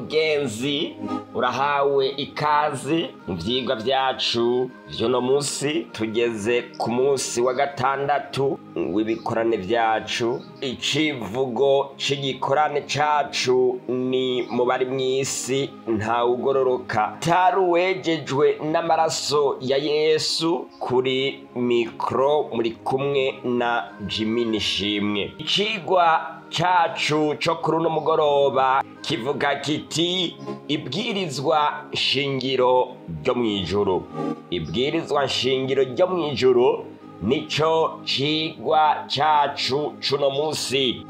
Mugenzi, urahawe ikaze mu vyigwa vyacu vy'uno munsi. Tugeze ku munsi wa gatandatu w'ibikorane vyacu. Icivugo c'igikorane cacu ni mu bari mw'isi ntawugororoka taruwejejwe n'amaraso ya Yesu. Kuri mikro muri kumwe na Jimmy Nishimwe. Icigwa cacu co kuri uno mugoroba kivuga kiti: ibwirizwa shingiro ryo mw'ijuru. Ibwirizwa shingiro ryo mw'ijuru nico cigwa cacu cuno munsi.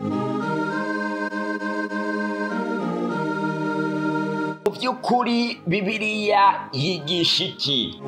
Mu vy'ukuri Bibiliya yigisha iki?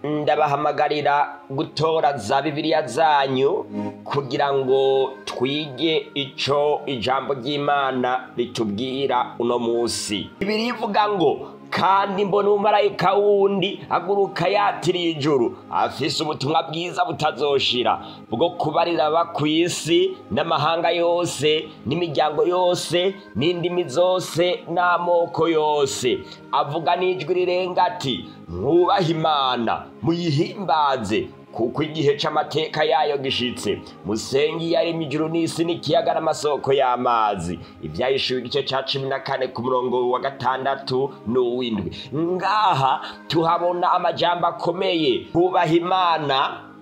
Ndabahamagarira gutora za Bibiliya zanyu kugira ngo twige ico ijambo ry'Imana ritubwira uno munsi. Bibiliya ivuga ngo: kandi mbona umumarayika wundi aguruka yatiriye ijuru, afise ubutumwa bwiza butazoshira bwo kubarira aba kw'isi n'amahanga yose n'imiryango yose n'indimi zose n'amoko yose, avuga n'ijwi rirenga ati: mwubahe Imana, muyihimbaze, kuko igihe c'amateka yayo gishitse. Musenge iyaremye ijuru n'isi n'ikiyaga n'amasoko y'amazi. Ivyahishuwe igice ca 14 ku murongo wa 6 n'uw'indwi. Ngaha tuhabona amajambo akomeye: kubaha Imana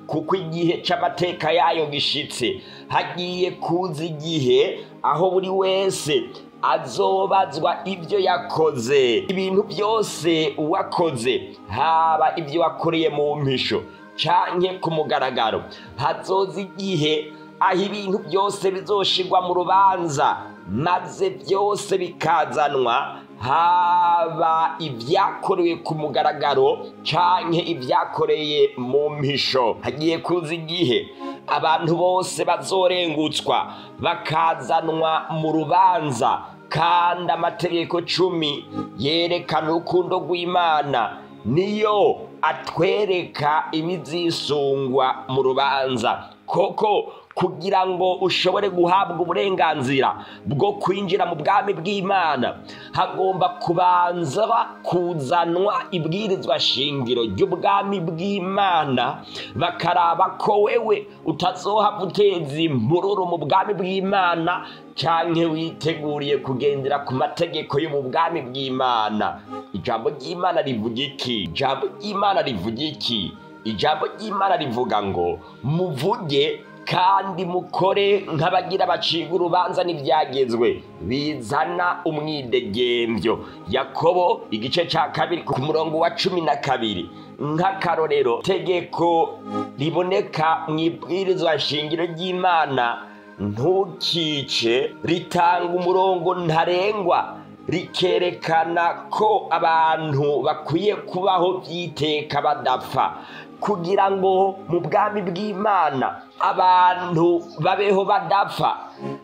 kuko igihe c'amateka yayo gishitse. Hagiye kuza igihe aho buri wese azobazwa ivyo yakoze, ibintu byose wakoze, haba ivyo wakoreye mu mpisho canke ku mugaragaro. Hazoza igihe aho ibintu byose bizoshirwa mu rubanza, maze byose bikazanwa, haba ivyakorewe ku mugaragaro canke ivyakoreye mu mpisho. Hagiye kuza igihe abantu bose bazorengutswa bakazanwa mu rubanza, kandi amategeko 10 yerekana urukundo rw'Imana niyo atwereka ibizisungwa mu rubanza. Koko kugira ngo ushobore guhabwa uburenganzira bwo kwinjira mu bwami bw'Imana, hagomba kubanza kuzanwa ibwirizwa shingiro ry'ubwami bw'Imana, bakaraba ko wewe utazohava uteza imvururu mu bwami bw'Imana canke witeguriye kugendera ku mategeko yo mu bwami bw'Imana. Ijambo ry'Imana rivuga iki? Ijambo ry'Imana rivuga iki? Ijambo ry'Imana rivuga ngo: muvuge kandi mukore nk'abagira baciga urubanza n'ivyagezwe bizana umwidegemvyo. Yakobo igice ca 2 ku murongo wa 12. Nk'akarorero, tegeko riboneka mw'ibwirizwa shingiro ry'Imana ntukice ritanga umurongo ntarengwa, rikerekana ko abantu bakwiye kubaho vyiteka badapfa, kugira ngo mu bwami bw'Imana abantu babeho badapfa.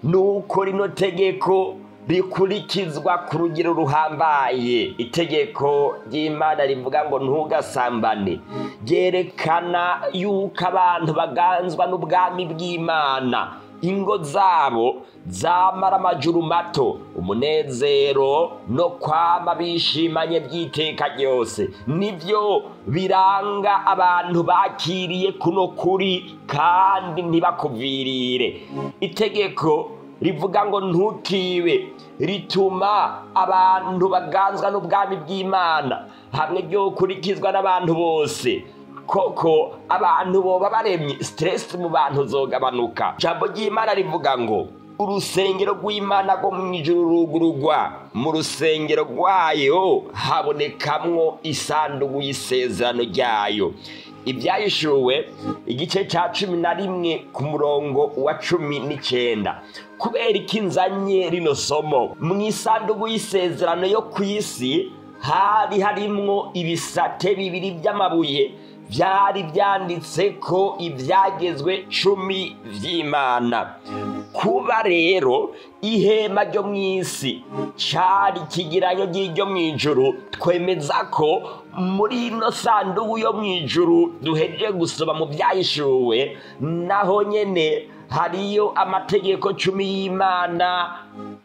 Nuko rino tegeko rikurikizwa ku rugero ruhambaye. Itegeko ry'Imana rivuga ngo ntugasambane ryerekana yuko abantu baganzwa n'ubwami bw'Imana, ingo zabo zamara amajuru mato, umunezero no kwama bishimanye by'iteka ryose. Nivyo biranga abantu bakiriye kuno kuri kandi ntibakuvirire. Itegeko rivuga ngo ntukibe rituma abantu baganzwa n'ubwami bw'Imana, hamwe ryo kurikizwa n'abantu bose. Koko abantu boba baremye, stress mu bantu zogabanuka. Ijambo ry'Imana rivuga ngo urusengero rw'Imana rwo mw'ijuru rugurugwa, mu rusengero rwayo habonekamwo isanduku y'isezerano ryayo. Ibyahishuwe igice ca 11 ku murongo wa 19. Kubera iki nzanye rino somo? Mw'isanduku y'isezerano yo kw'isi hari harimwo ibisate bibiri by'amabuye vyari vyanditseko ivyagezwe 10 vy'Imana. Kuba rero ihema ryo mw'isi cari ikigereranyo ry'iryo mw'ijuru, twemeza ko Muri ino sanduku yo mu ijuru duhejeje gusoma mu Vyahishuwe, naho nyene hariyo amategeko 10 y'Imana.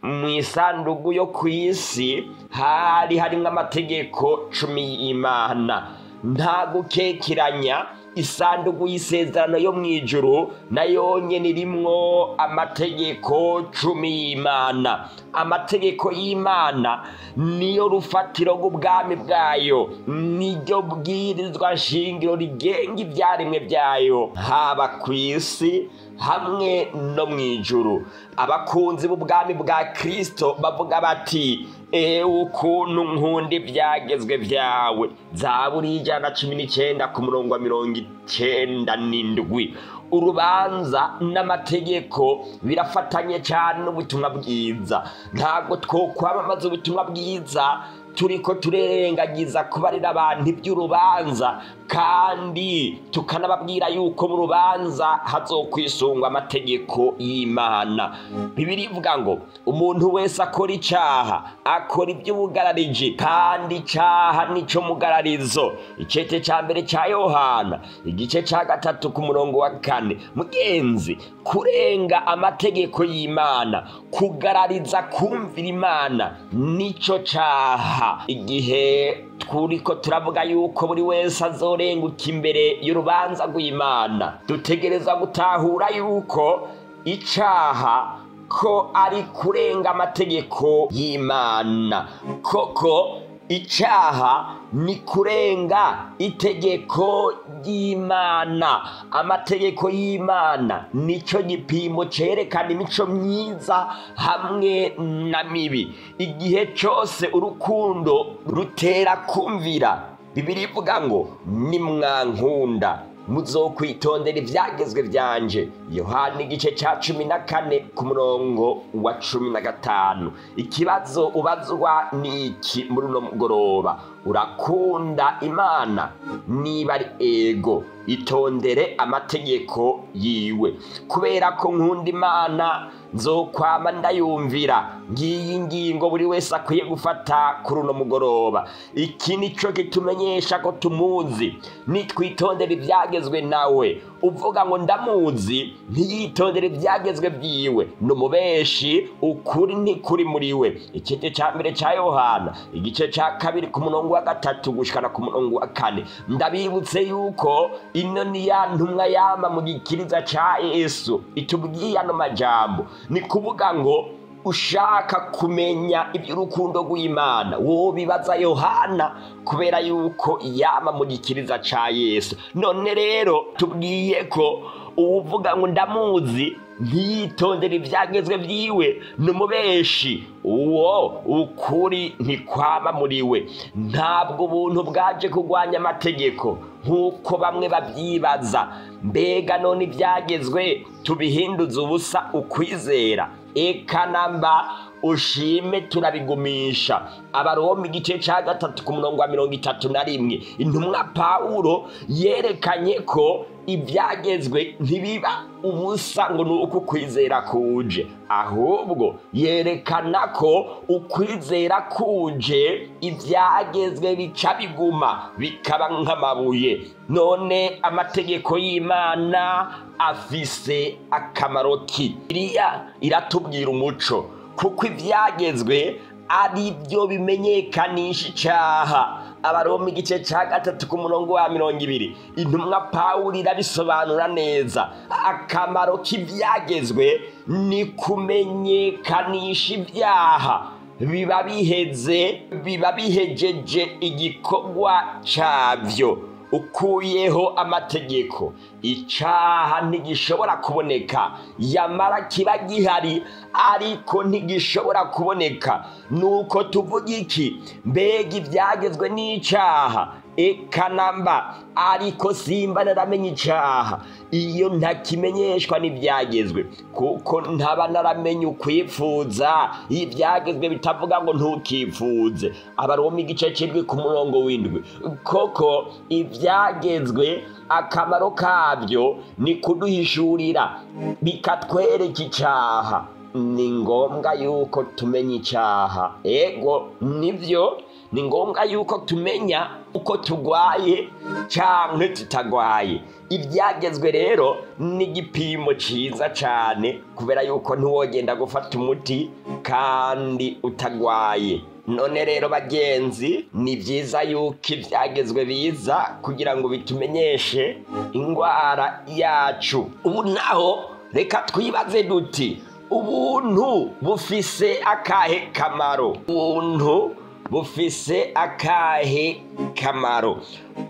Mu isanduku yo kw'isi hari harimwo amategeko 10 y'Imana. Nta gukekeranya, isanduku y'isezerano yo mu ijuru nayo nyene irimwo amategeko 10 y'Imana. Amategeko y'Imana niyo rufatiro rw'ubwami bwayo, niryo bwirizwa nshingiro rigenga ivyaremwe vyayo, haba kw'isi hamwe no mu ijuru. Abakunzi b'ubwami bwa Kristo bavuga bati: ewe ukuntu nkunda ivyagezwe vyawe. Zaburi 119 ku murongo wa 97. Urubanza n'amategeko birafatanye cyane n'ubutumwa bwiza. Ntabwo twokwamamaza ubutumwa bwiza turiko turengagiza kubarira abantu iby'urubanza, kandi tukanababwira yuko mu rubanza hazokwisungwa amategeko y'Imana. Bibiliya ivuga ngo umuntu wese akora icaha akora iby'ubugarariji, kandi icaha nico mugararizo. Icete ca mbere ca Yohana igice ca 3 ku murongo wa 4. Mugenzi, kurenga amategeko y'Imana, kugarariza kumvira Imana nico caha. Igihe turiko turavuga yuko buri wese azorenguka imbere y'urubanza rw'Imana, dutegereza gutahura yuko icaha ko ari kurenga amategeko y'Imana. Koko icaha ni kurenga itegeko ry'Imana. Amategeko y'Imana nico gipimo cerekana imico myiza hamwe na mibi. Igihe cose urukundo rutera kumvira, Bibiliya ivuga ngo nimwankunda muzokwitondera ivyagezwe vyanje. Yohana igice ca 14 ku murongo wa 15. Ikibazo ubazwa ni iki muri uno mugoroba: urakunda Imana? Niba ari ego, itondere amategeko yiwe. Kubera ko nkunda Imana nzokwama ndayumvira. Ngiyi ingingo buri wese akwiye gufata kuri uno mugoroba. Iki nico kitumenyesha ko tumuzi, nitwitondera ivyagezwe nawe. Uvuga ngo ndamuzi ntiyitondere ivyagezwe vyiwe, n'umubeshi, ukuri ntikuri muri we. Igice ca mbere ca Yohana igice ca 2 ku murongo wa 3 gushikana ku murongo wa 4. Ndabibutse yuko ino ni ya ntumwa yama mu gikiriza ca Yesu itubwiye ano majambo. Ni kuvuga ngo ushaka kumenya iby'urukundo rw'Imana wobibaza Yohana, kubera yuko yama mu gikiriza ca Yesu. None rero tubwiye ko uwuvuga ngo ndamuzi ntiyitondere ivyagezwe vyiwe n'umubeshi, uwo ukuri ntikwama muri we. Ntabwo ubuntu bwaje kurwanya amategeko nk'uko bamwe babyibaza. Mbega none ivyagezwe tubihinduza ubusa ukwizera? Eka namba, ushime turabigumisha. Abaroma igice ca 3 ku murongo wa 31. Intumwa Pawulo yerekanye ko ivyagezwe ntibiba ubusa ngo ni uko ukwizera kuje, ahubwo yerekana ko ukwizera kuje ivyagezwe bica biguma bikaba nk'amabuye. None amategeko y'Imana afise akamaro ki? Bibiliya iratubwira umuco, kuko ivyagezwe ari byo bimenyekanisha icaha. Abaroma igice ca 3 ku murongo wa 20. Intumwa Pawulo irabisobanura neza. Akamaro k'ivyagezwe ni kumenyekanisha ibyaha, biba biheze, biba bihejeje igikorwa cavyo. Ukuyeho amategeko, icaha ntigishobora kuboneka. Yamara kiba gihari ariko ntigishobora kuboneka. Nuko tuvuga iki? Mbega ivyagezwe n'icaha? Eka namba, ariko simba naramenye icaha iyo ntakimenyeshwa n'ivyagezwe, kuko ntaba naramenye ukwipfuza. Ivyagezwe bitavuga ngo ntukifuze. Abaroma igice c'indwi ku murongo w'indwi. Koko ivyagezwe akamaro kabyo ni kuduhishurira, bikatwereka icaha. Ni ngombwa yuko tumenya icaha. Ego nivyo, Ni ngombwa yuko tumenya uko tugwaye canke tutagwaye. Ibyagezwe rero ni igipimo ciza cane, kubera yuko ntiwogenda gufata umuti kandi utagwaye. None rero bagenzi, ni vyiza yuko ivyagezwe biza kugira ngo bitumenyeshe ingwara yacu. Ubu naho reka twibaze duti: ubuntu bufise akahe kamaro? Ubuntu bufise akahe kamaro?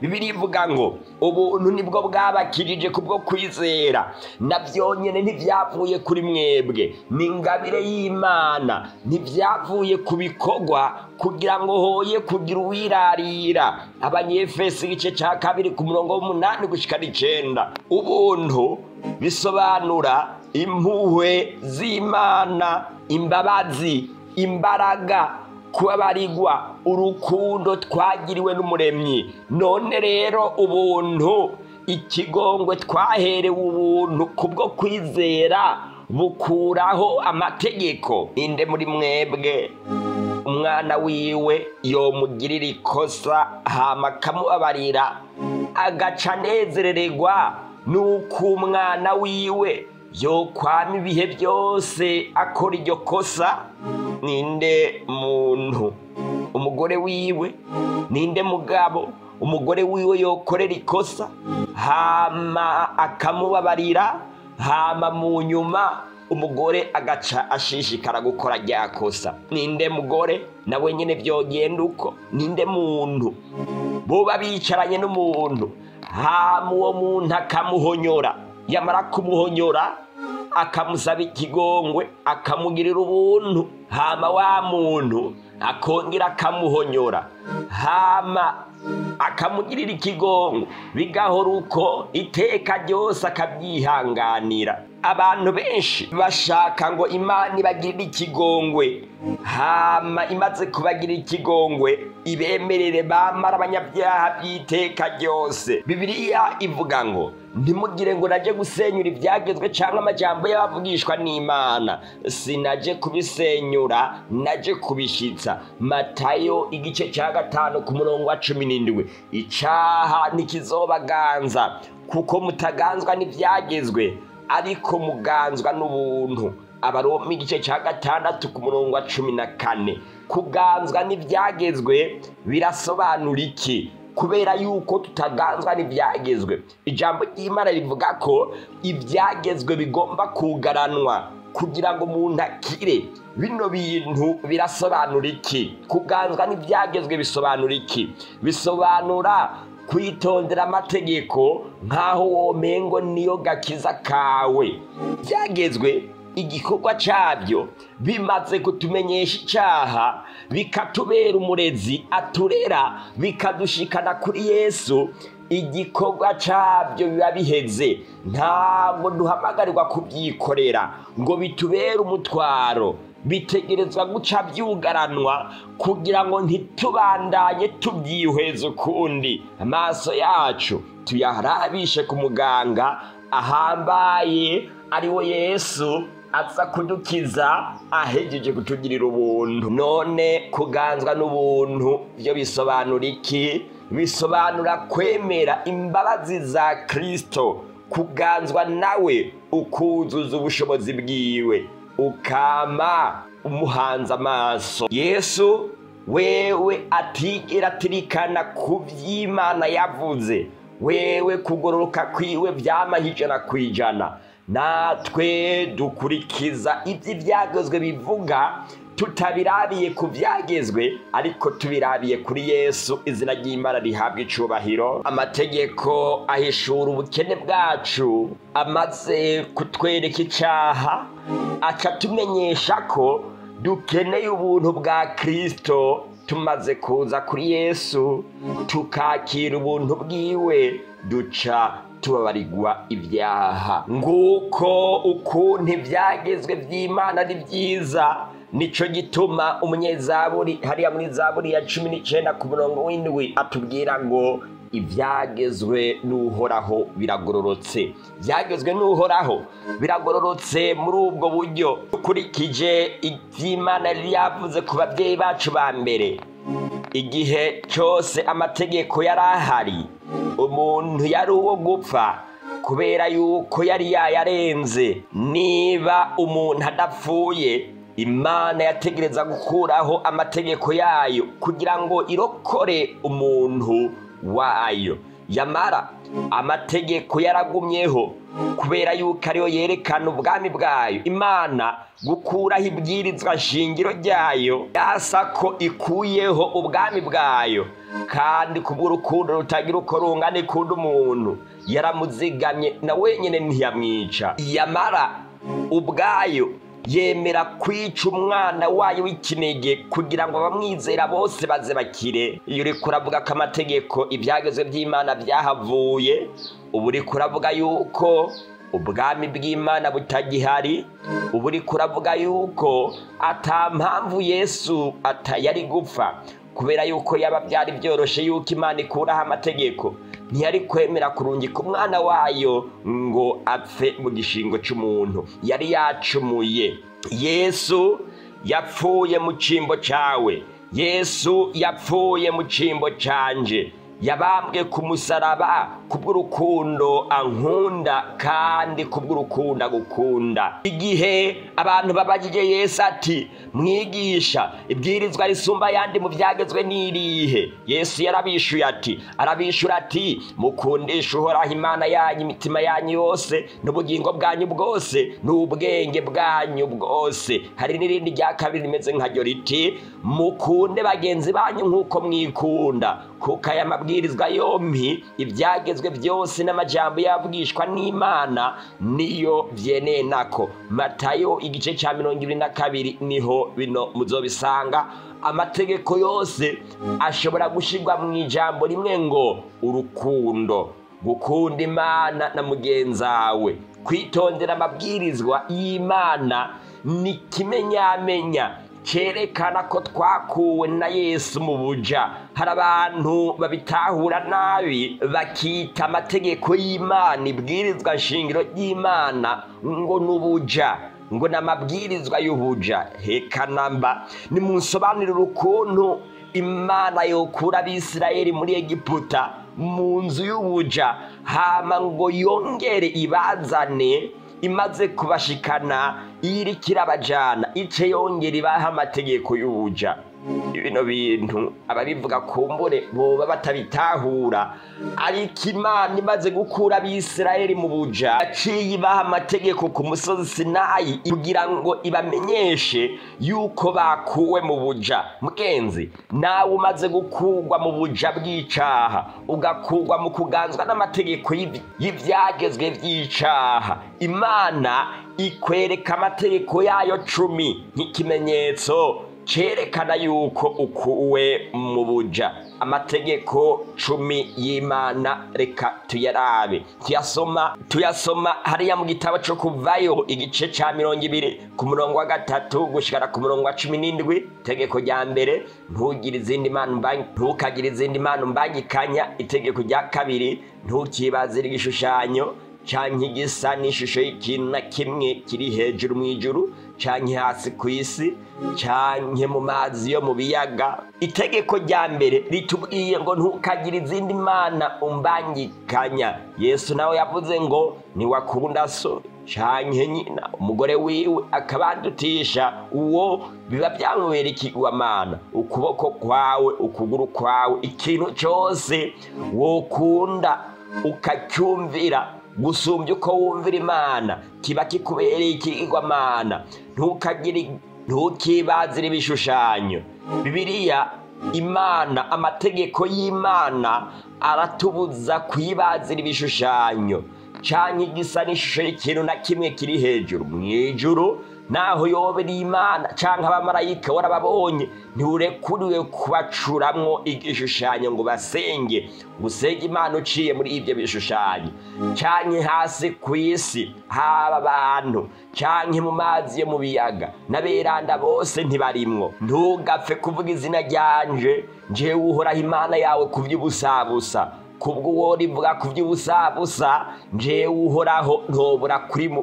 Bibiliya ivuga ngo ubuntu nibwo bwabakirije kubwo kwizera, na byonyene ntivyavuye kuri mwebwe, ni ingabire y'Imana, ntivyavuye ku bikorwa kugira ngo hoye kugira uwirarira. Abanyefesi igice ca 2 ku murongo w'8 gushika 9. Ubuntu bisobanura impuhwe z'Imana, imbabazi, imbaraga, kubabarirwa, urukundo twagiriwe n'Umuremyi. None rero ubuntu, ikigongwe twaherewe ubuntu kubwo kwizera, bukuraho amategeko. Inde muri mwebwe umwana wiwe yomugirira ikosa hama akamubabarira, agaca anezerererwa nuko umwana wiwe yokwama ibihe byose akora iryo kosa? Ninde muntu umugore wiwe, ninde mugabo umugore wiwe yokorera ikosa hama akamubabarira, hama mu nyuma umugore agaca ashishikara gukora rya kosa? Ninde mugore nawe nyene vyogenda uko? Ninde muntu boba bicaranye n'umuntu hama uwo muntu akamuhonyora, yamara kumuhonyora akamusaba ikigongwe, akamugirira ubuntu, hama wa muntu akongera akamuhonyora, hama akamugirira ikigongwe, bigahora uko iteka ryose akabyihanganira? Abantu benshi bashaka ngo Imana ibagirire ikigongwe, hama imaze kubagirira ikigongwe ibemerere bamara abanyabyaha by'iteka ryose. Bibiliya ivuga ngo ntimugire ngo naje gusenyura ibyagezwe cyangwa amajambo y'abavugishwa n'Imana, sinaje kubisenyura, naje kubishitsa. Matayo igice cya 5 ku murongo wa 17. Icaha ntikizobaganza, kuko mutaganzwa n'ibyagezwe, ariko muganzwa n'ubuntu. Abaroma igice cya 6 ku murongo wa 14. Kuganzwa n'ibyagezwe birasobanura iki? Kubera yuko tutaganzwa n'ibyagezwe, ijambo ry'Imana rivuga ko ibyagezwe bigomba kugaranwa kugira ngo umuntu akire. Bino bintu birasobanura iki? Kuganzwa n'ibyagezwe bisobanura iki? Bisobanura kwitondera amategeko nk'aho womengo niyo gakiza kawe. Byagezwe igikorwa cyabyo bimaze kutumenyesha icyaha, bikatubera umurezi aturera, bikadushikana kuri Yesu. Igikorwa cyabyo biba biheze, ntabwo duhamagarirwa kubyikorera ngo bitubere umutwaro. Bitegerezwa guca byugaranwa kugira ngo ntitubandanye tubyihweza ukundi. Amaso yacu tuyaharabishe ku muganga ahambaye ariwe Yesu, aza kudukiza ahejeje kutugirira ubuntu. None kuganzwa n'ubuntu byo bisobanura iki? Bisobanura kwemera imbabazi za Kristo, kuganzwa nawe ukuzuza ubushobozi bwiwe, ukama umuhanze amaso. Yesu wewe atigera atirikana ku vy'Imana yavuze, wewe kugororoka kwiwe vyama 100%. Natwe dukurikiza ivy'ivyagezwe bivuga, tutabirabiye ku vyagezwe, ariko tubirabiye kuri Yesu. Izina ry'Imana rihabwa icubahiro. Amategeko ahishura ubukene bwacu, amaze kutwereka icaha, aca tumenyesha ko dukeneye ubuntu bwa Kristo. Tumaze kuza kuri Yesu tukakira ubuntu bwiwe, duca tubabarirwa ibyaha. Nguko ukuntu ivyagezwe vy'Imana ari vyiza. Nico gituma umunyezaburi hariya muri Zaburi ya 19 ku murongo w'7 atubwira ngo ivyagezwe n'Uhoraho biragororotse. Ivyagezwe n'Uhoraho biragororotse muri ubwo buryo. Ukurikije ivy'Imana yari yavuze ku bavyeyi bacu ba mbere, Igihe cyose amategeko yari ahari, umuntu yari uwo gupfa kubera yuko yari yayarenze. Niba umuntu adapfuye, Imana yategereza gukuraho amategeko yayo kugira ngo irokore umuntu wayo. Yamara amategeko yaragumyeho kubera yuko ariyo yerekana ubwami bwayo. Imana gukuraho ibwirizwa shingiro ryayo yasa ko ikuyeho ubwami bwayo, kandi kubw'urukundo rutagira uko rungana ikunda umuntu yaramuzigamye na wenyine ntiyamwica. Yamara ubwayo yemera kwica umwana wayo w'ikinege kugira ngo abamwizera bose baze bakire. Iyo uriko uravuga ko amategeko ibyagezwe by'Imana byahavuye, ubu uriko uravuga yuko ubwami bw'Imana butagihari, ubu uriko uravuga yuko ata mpamvu Yesu atayari gupfa, kubera yuko yaba byari byoroshe yuko Imana ikuraho amategeko, ntiyari kwemera kurungika umwana wayo ngo apfe mu gishingo cy'umuntu yari yacumuye. Yesu yapfuye mu cimbo cawe, Yesu yapfuye mu cimbo canje, yabambwe ku musaraba kubw'urukundo ankunda kandi kubw'urukundo agukunda. Igihe abantu babajije Yesu ati mwigisha, ibwirizwa risumba yandi mu byagezwe n'irihe? Yesu yarabishuye ati, arabishura ati mukundisha Uhoraho Imana yanyu imitima yanyu yose n'ubugingo bwanyu bwose n'ubwenge bwanyu bwose. Hari n'irindi rya kabiri rimeze nkaryo riti mukunde bagenzi banyu nk'uko mwikunda, kuko aya mabwirizwa yompi ibyagezwe byose n'amajambo yavugishwa n'Imana niyo vyeneye nako. Matayo igice ca 22 niho bino muzobisanga. Amategeko yose ashobora gushirwa mu ijambo rimwe ngo urukundo, gukunda Imana na mugenzawe. Kwitondera amabwirizwa y'Imana ni kimenyamenya cerekana ko twakuwe na Yesu mu buja. Hari abantu babitahura nabi bakita amategeko y'Imana, ibwirizwa nshingiro ry'Imana ngo n'ubuja, ngo n'amabwirizwa y'ubuja. Heka namba nimunsobanurire ukuntu Imana yokura Abisirayeli muri Egiputa mu nzu y'ubuja, hama ngo yongere ibazane imaze kubashikana iriko irabajana, ice yongera ibaha amategeko y'ubuja. Bino bintu ababivuga kumbure boba batabitahura, ariko Imana imaze gukura Abisirayeli mu buja aciye ibaha amategeko ku musozi Sinayi kugira ngo ibamenyeshe yuko bakuwe mu buja. Mugenzi, nawe umaze gukurwa mu buja bw'icaha, ugakurwa mu kuganzwa n'amategeko y'ivyagezwe vy'icaha, Imana ikwereka amategeko yayo 10 nk'ikimenyetso cerekana yuko ukuwe mu buja. Amategeko 10 y'Imana reka tuyarabe, tuyasoma hariya mu gitabo co Kuvayo igice ca 20 ku murongo wa 3 gushikana ku murongo wa 17. Itegeko rya mbere, ntugire izindi mana ntukagire izindi mana umbangikanya. Itegeko rya kabiri, ntukibazire igishushanyo canke igisa n'ishusho y'ikintu na kimwe kiri hejuru mw'ijuru canke hasi kw'isi canke mu mazi yo mu biyaga. Itegeko rya mbere ritubwiye ngo ntukagire izindi mana umbangikanya. Yesu nawe yavuze ngo niwakunda so canke nyina, umugore wiwe akabandutisha, uwo biba byamubera ikigwamana. Ukuboko kwawe, ukuguru kwawe, ikintu cose wokunda ukacyumvira gusumbya uko wumvira Imana kiba kikubereye ikigwamana. Ntukibazire ibishushanyo. Bibiliya, Imana, amategeko y'Imana aratubuza kwibazira ibishushanyo canke igisa n'ishusho y'ikintu na kimwe kiri hejuru mw'ijuru, naho yobera Imana canke abamarayika warababonye, ntiurekuriwe kubacuramwo igishushanyo ngo basenge, usenge Imana uciye muri ivyo bishushanyo. Canke hasi kw'isi haba abantu, canke mu mazi yo mu biyaga, n'aberanda bose ntibarimwo. Ntugapfe kuvuga izina ryanje, jewe Uhoraho Imana yawe kuvy'ubusabusa. Kubw'uwo rivuga ku by'ubusabusa, njewe Uhoraho ntobura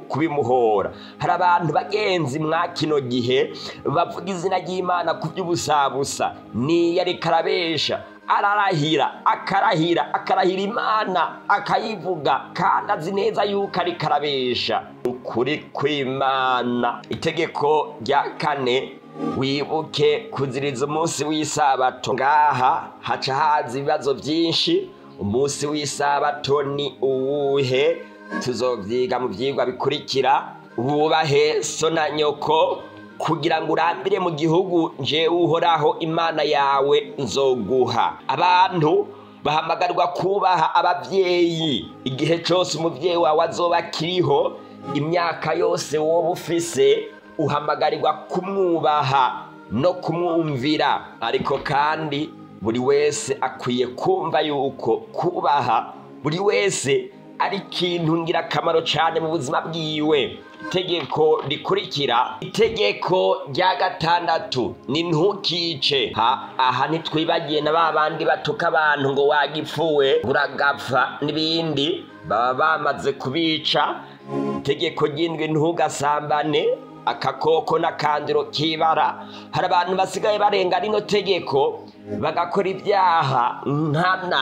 kubimuhora. Hari abantu bagenzi mwa kino gihe bavuga izina ry'Imana ku by'ubusabusa, niyo ariko arabesha, ararahira, akarahira, akarahira Imana akayivuga, kandi azi neza yuko ariko arabesha. Ukuri kw'Imana. Itegeko rya kane, wibuke kuziriza umunsi w'isabato. Ngaha haca haza ibibazo byinshi. Umunsi w'isabato ni uwuhe? Tuzovyiga mu vyigwa bikurikira. Wubahe so na nyoko kugira ngo urambire mu gihugu njewe Uhoraho Imana yawe nzoguha. Abantu bahamagarirwa kubaha abavyeyi. Igihe cose umuvyeyi wawe azoba akiriho, imyaka yose woba ufise, uhamagarirwa kumwubaha no kumwumvira. Ariko kandi buri wese akwiye kumva yuko kubaha buri wese ari ikintu ngirakamaro cyane mu buzima bwiwe. Itegeko rikurikira, itegeko rya gatandatu, ni ntukice. Aha ntitwibagiye na ba bandi batuka abantu ngo wagipfuwe, uragapfa n'ibindi, baba bamaze kubica. Itegeko ry'indwi, ntugasambane, akakoko n'akandiro k'ibara. Hari abantu basigaye barenga rino tegeko bagakora ibyaha nkana,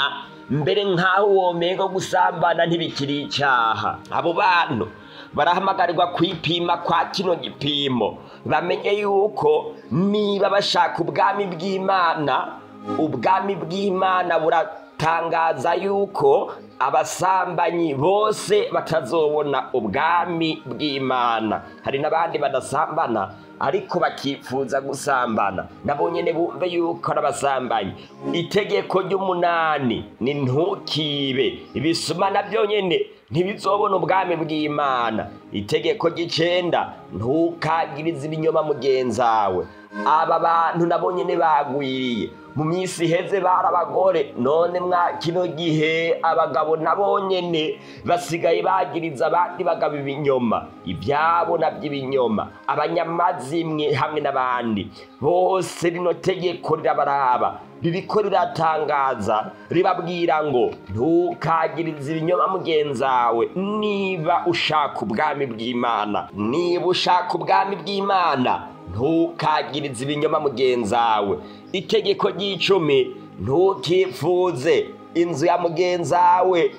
mbere nk'aho womengo gusambana ntibikiri icyaha. Abo bantu barahamagarirwa kwipima kwa kino gipimo, bamenye yuko niba bashaka ubwami bw'Imana, ubwami bw'Imana buratangaza yuko abasambanyi bose batazobona ubwami bw'Imana. Hari n'abandi badasambana ariko bakifuza gusambana, nabo nyene bumve yuko ari abasambanyi. Itegeko ry'umunani ni ntukibe. Ibisuma nabyo nyene ntibizobona ubwami bw'Imana. Itegeko ry'icenda, ntukagirize ibinyoma mugenzawe. Aba bantu nabo nyene bagwiriye. Mu minsi iheze bari abagore, none mwa kino gihe abagabo nabo nyene basigaye bagiriza abandi bagabo ibinyoma, ibyabo naby'ibinyoma, abanyamazimwe hamwe n'abandi bose. Rino tegeko rirabaraba, ririko riratangaza, ribabwira ngo ntukagirize ibinyoma mugenzawe niba ushaka ubwami bw'Imana. Niba ushaka ubwami bw'Imana, ntukagirize ibinyoma mugenzawe. Itegeko ry'icumi, ntukifuze inzu ya mugenzawe,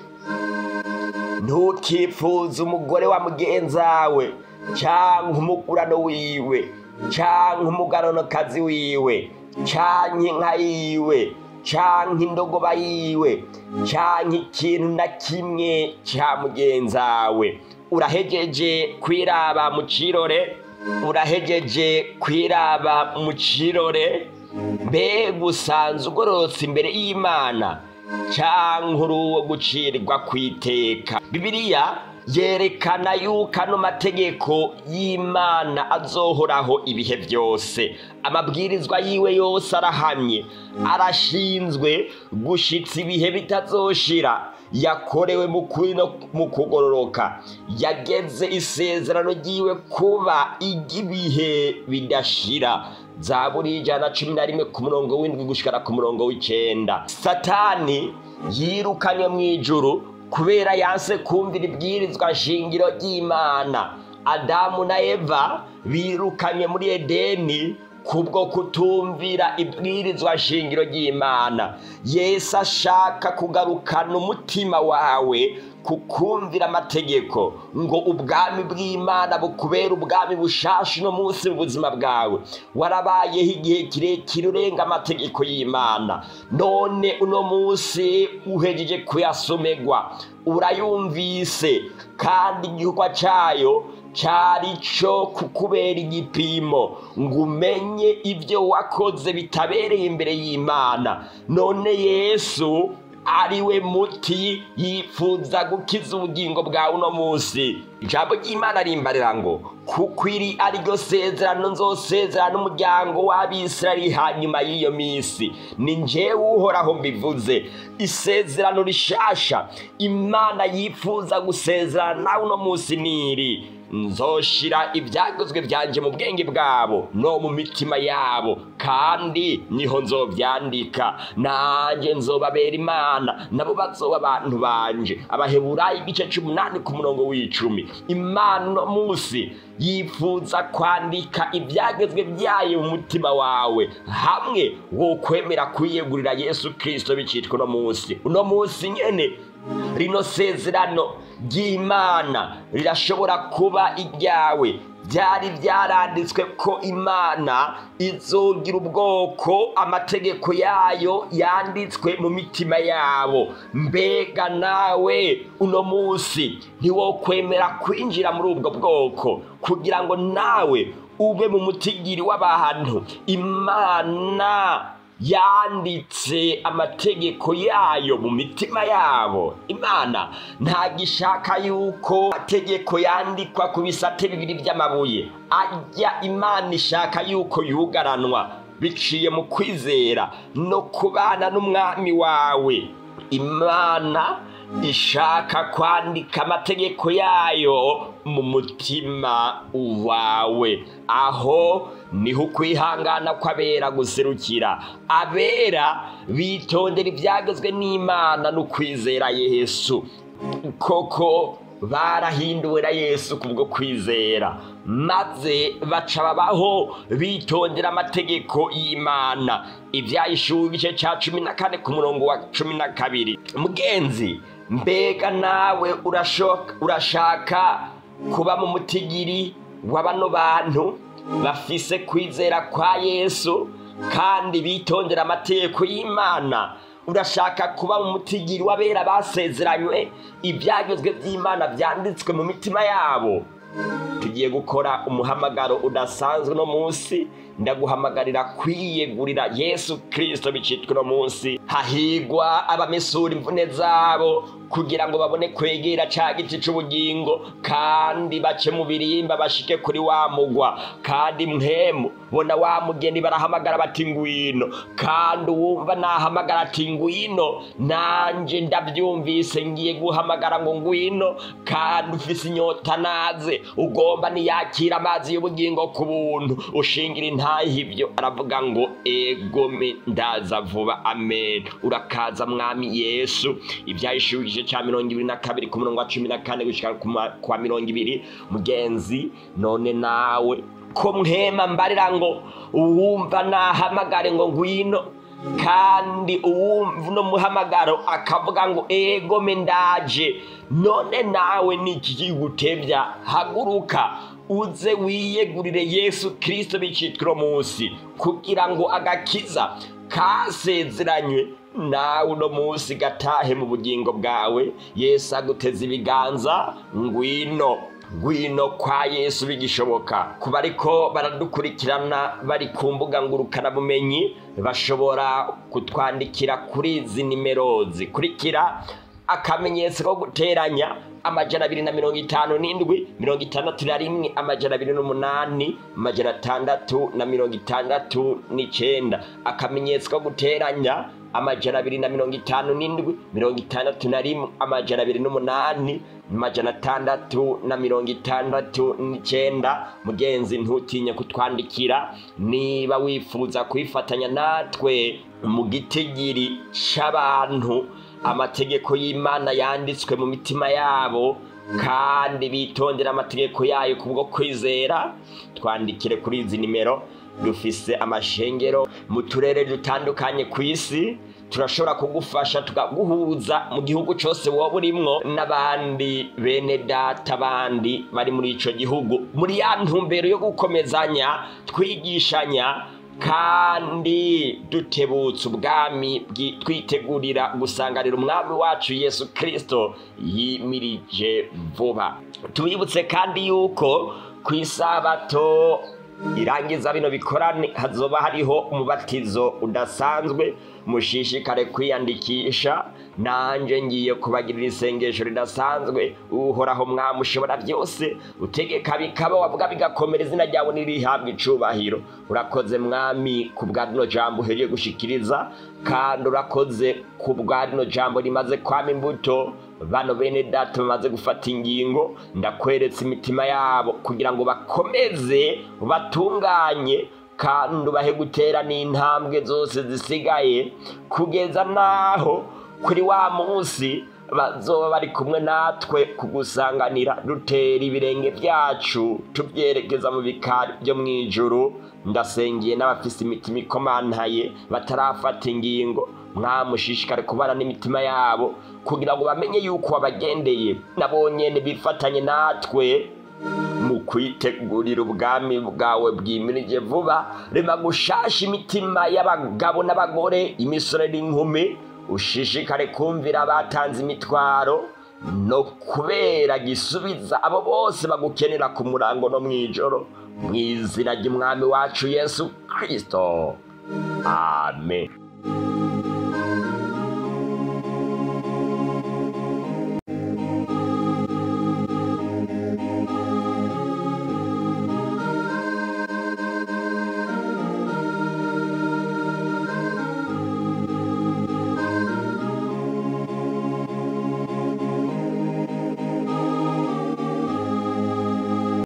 ntukifuze umugore wa mugenzawe, canke umugurano wiwe, canke umugaranokazi wiwe, canke inka yiwe, canke indogoba yiwe, canke ikintu na kimwe ca mugenzawe. Urahejeje kwiraba mu cirore, urahejeje kwiraba mu cirore. Mbega usanze ugororotse imbere y'Imana, canke uri uwo gucirwa kwiteka? Bibiliya yerekana yuko ano mategeko y'Imana azohoraho ibihe byose. Amabwirizwa yiwe yose arahamye, arashinzwe gushitsa ibihe bitazoshira. Yakorewe mu kuri no mu kugororoka, yageze isezerano ryiwe kuba iry'ibihe bidashira. Zaburi 111 ku murongo w'indwi gushikara ku murongo w'icenda. Satani yirukanywe mu ijuru kubera yanse kumvira ibwirizwa nshingiro ry'Imana. Adamu na Eva birukanywe muri Edeni kubwo kutumvira ibwirizwa nshingiro ry'Imana. Yesu ashaka kugarukana umutima wawe kukumvira amategeko, ngo ubwami bw'Imana bukubera ubwami bushasha uno munsi mu buzima bwawe. Warabayeho igihe kirekire urenga amategeko y'Imana, none uno munsi uhejeje kuyasomerwa, urayumvise, kandi igikorwa cayo cari co kukubera igipimo ngo umenye ibyo wakoze bitabereye imbere y'Imana. None Yesu ariwe muti yifuza gukiza ubugingo bwawe uno munsi. Ijambo ry'Imana rimbarira ngo Kuko iri ariryo sezerano nzosezerana n'umuryango w'Abisirayeli hanyuma y'iyo minsi, ni njyewe Uhoraho mbivuze. Isezerano rishasha Imana yifuza gusezerana nawe uno munsi niri: nzoshira ibyagezwe byanje mu bwenge bwabo no mu mitima yabo, kandi niho nzovyandika. Nanjye nzobabera Imana, nabo bazoba abantu banje. Abaheburayo igice c'umunani ku murongo w'icumi. Imana uno munsi yifuza kwandika ibyagezwe byayo mu mutima wawe, hamwe wo kwemera kwiyegurira Yesu Kristo bicitwa uno munsi. Uno munsi nyene rino sezerano ry'Imana rirashobora kuba iryawe. Byari byaranditswe ko Imana izogira ubwoko amategeko yayo yanditswe mu mitima yabo. Mbega nawe uno munsi ntiwokwemera kwinjira muri ubwo bwoko, kugira ngo nawe ube mu mutigiri w'abantu Imana yanditse amategeko yayo mu mitima yabo? Imana ntagishaka yuko amategeko yandikwa ku bisate bibiri by'amabuye ajya. Imana ishaka yuko yugaranwa biciye mu kwizera no kubana n'umwami wawe. Imana ishaka kwandika amategeko yayo mu mutima wawe. Aho niho ukwihangana kw'abera guserukira. Abera bitondera ibyagezwe n'Imana no kwizera Yesu. Koko barahinduwe na Yesu kubwo kwizera, maze baca babaho bitondera amategeko y'Imana. Ivyahishuriwe igice ca 14 ku murongo wa 12. Mugenzi, mbega nawe urashaka kuba mu mutigiri wa bano bantu bafise kwizera kwa Yesu kandi bitondera amategeko y'Imana? Urashaka kuba mu mutigiri w'abera basezeranywe ibyagezwe by'Imana byanditswe mu mitima yabo? Tugiye gukora umuhamagaro udasanzwe uno munsi. Ndaguhamagarira kwiyegurira Yesu Kristo bicitwa uno munsi. Hahigwa abamesura imvune zabo, kugira ngo babone kwegera ca giti c'ubugingo, kandi bace mu birimba bashike kuri wa mugwa. Kandi mpemu bona wa mugeni barahamagara bati ngwino, kandi uwumva nahamagara ati ngwino, nanje ndabyumvise ngiye guhamagara ngo ngwino. Kandi ufise inyota naze, ugomba niyakira amazi y'ubugingo ku buntu, ushingira intahe ibyo. Aravuga ngo egome ndaza vuba, amen. Urakaza mwami Yesu. Ivyahishuriwe igice ca 22 ku murongo wa 14 gushika kwa 20. Mugenzi, none nawe ko mpema mbarira ngo uwumva nahamagare ngo ngwino, kandi uwumva uno muhamagaro akavuga ngo egome ndaje, none nawe niki kigutevya? Haguruka uze wiyegurire Yesu Kristo bicitwa uno munsi, kugira ngo agakiza kasezeranywe nawe uno munsi gatahe mu bugingo bwawe. Yesu aguteze ibiganza, ngwino, ngwino kwa Yesu bigishoboka. Kuba ariko baradukurikirana bari ku mbuga ngurukanabumenyi, bashobora kutwandikira kuri izi nimero zikurikira: akamenyetso ko guteranya 257 61 208 669, akamenyetso ko guteranya 257 61 208 669. Mugenzi, ntutinye kutwandikira niba wifuza kwifatanya natwe mu gitigiri c'abantu amategeko y'Imana yanditswe mu mitima yabo, kandi bitondera amategeko yayo kubwo kwizera. Twandikire kuri izi nimero. Dufise amashengero mu turere dutandukanye ku isi, turashobora kugufasha tukaguhuza mu gihugu cose woba urimwo n'abandi bene data bandi bari muri ico gihugu, muri ya ntumbero yo gukomezanya, twigishanya, kandi dutebutse ubwami, twitegurira gusanganira umwami wacu Yesu Kristo yimirije vuba. Tubibutse kandi yuko ku isabato irangiza bino bikorane hazoba hariho umubatizo udasanzwe Mushishikare kwiyandikisha, nanje ngiye kubagirira isengesho ridasanzwe. Uhoraho Mwami ushobora byose, utegeka bikaba, wavuga bigakomera, izina ryawe nirihabwa icubahiro. Urakoze Mwami ku bwa rino jambo uhejeje gushikiriza, kandi urakoze ku bwa rino jambo rimaze kwama imbuto. Bano bene data bamaze gufata ingingo, ndakweretse imitima yabo kugira ngo bakomeze batunganye, kandi ubahe gutera n'intambwe zose zisigaye kugeza naho kuri wa munsi bazoba bari kumwe natwe kugusanganira, dutera ibirenge byacu tubyerekeza mu bikari byo mu ijuru. Ndasengiye n'abafise imitima ikomantaye batarafata ingingo, mwamushishikare kubana n'imitima yabo kugira ngo bamenye yuko wabagendeye, nabo nyene bifatanye natwe mu kwitegurira ubwami bwawe bwimirije vuba. Rema gushasha imitima y'abagabo n'abagore, imisore n'inkumi, ushishikare kumvira abatanze imitwaro no kubera gisubiza abo bose bagukenera ku murango no mw'ijoro, mw'izina ry'Umwami wacu Yesu Kristo, amen.